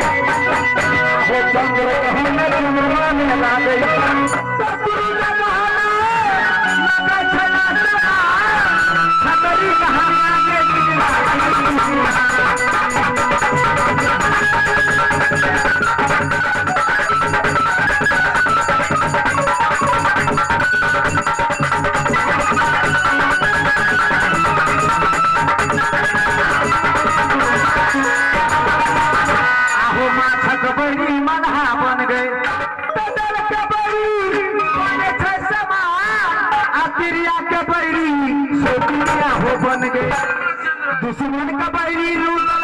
हो चंद्र कहने चंद्रमा में लागै शत्रु जगहना लगै छै आसमान, छतरी कहानिया के आहो माछक बड़ी मलहा बन गए तदल के बड़ी बने छै समान आ तिरिया के बड़ी सोतिया हो बन गए दुश्मन के बड़ी रूदल।